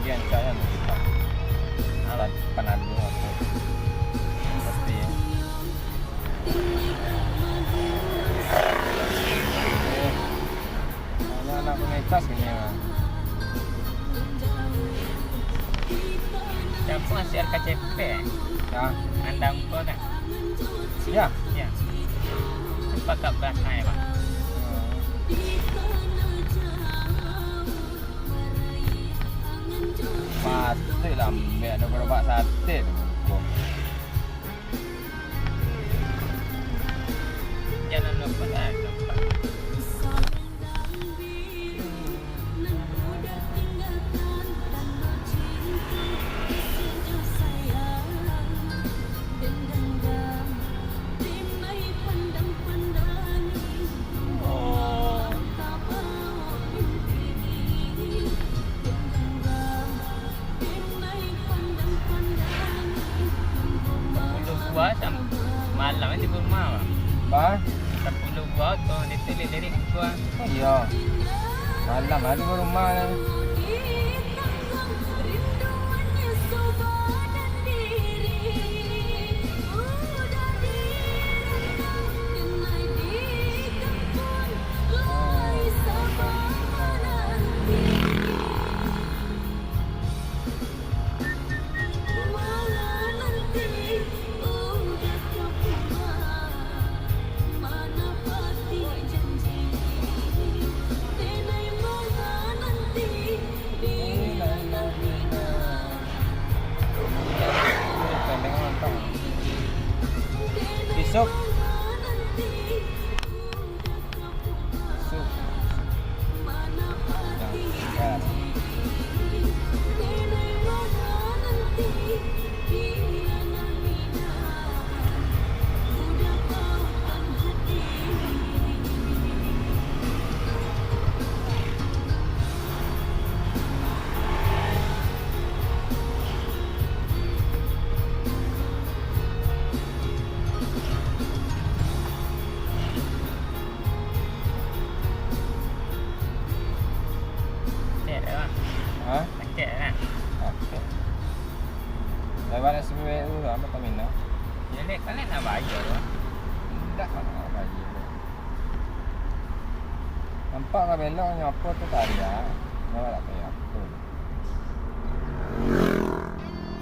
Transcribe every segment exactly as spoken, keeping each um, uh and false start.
Yang saya lupa. Alat panado apa? Seperti ya. Hanya anak pengetas kayaknya. Siapa hasil K C P? Ya. Andang kau tak? Ya. Ya. Pakai beras naik, Bang. Hmm. Pasti lambek ado gerobak sate tu. Jangan lupa lah, lupa. Sapuluah buah sam-, malam ni di rumah, Bang. Bah? Sapuluah buah tu, dia tu lirik-lirik buah. Iyo. Malam lah di rumah ni. Isuk. Sup. Yang segar. Cek lah. Ha? Cek lah. Oke. Lebar S P B U lah, Pertamina. Ya, lek, kan lek nak bayar lah. Indak lah nak bayar. Nampak ka belok nyo apo tu tadi ah. Nyo lah kayak apa.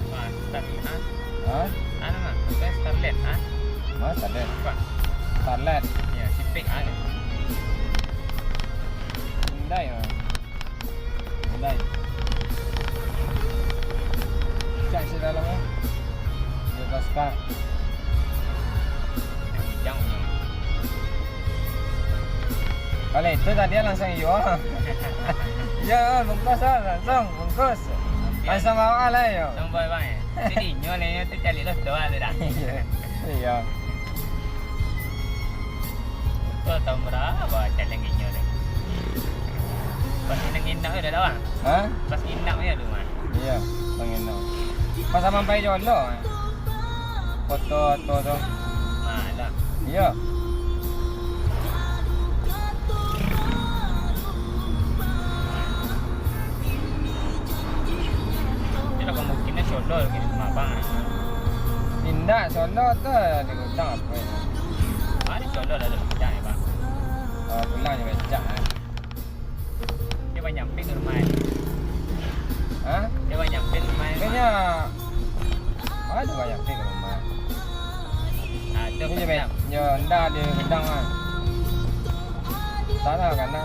Wah, Starlet, ha? Ha? Anu, ha? Bukan Starlet, ha? Ma, Starlet? Apa? Starlet. Ya, Civic, ha? Hyundai, ha? Hyundai. Cak isi dalam, ha? Dia Vespa. Yang hijau punya. Kalau itu tadi langsung iyo. Iyo, bungkus lah, langsung bungkus. Langsung bawa lah, yo. Langsung bawa, bang, ya. Jadi, inyo lah, inyo tu cari lo tu lah, tu dah. Iyo. Itu tahun berapa cari inyo tu? Pas nginap-nginap tu dah, bang. Ha? Pas nginap je tu, bang. Iyo, pas nginap. Pas sampai jolo, eh. Foto-foto tu. Malah. Iyo. Kira kemungkinan solo lagi di rumah abang, eh. Indak, solo tu di gudang apa ya? Ah, di solo dah ada gudang ya, bang? Oh, pulang je becak, eh. Dia banyak pik ke rumah, eh. Ha? Dia banyak pik rumah, eh. Kayaknya ada banyak pik ke rumah. Ah, tu. Ini je, Ben. Yo, ndak ada gedang lah. Tak lah, karena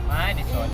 Mai di solo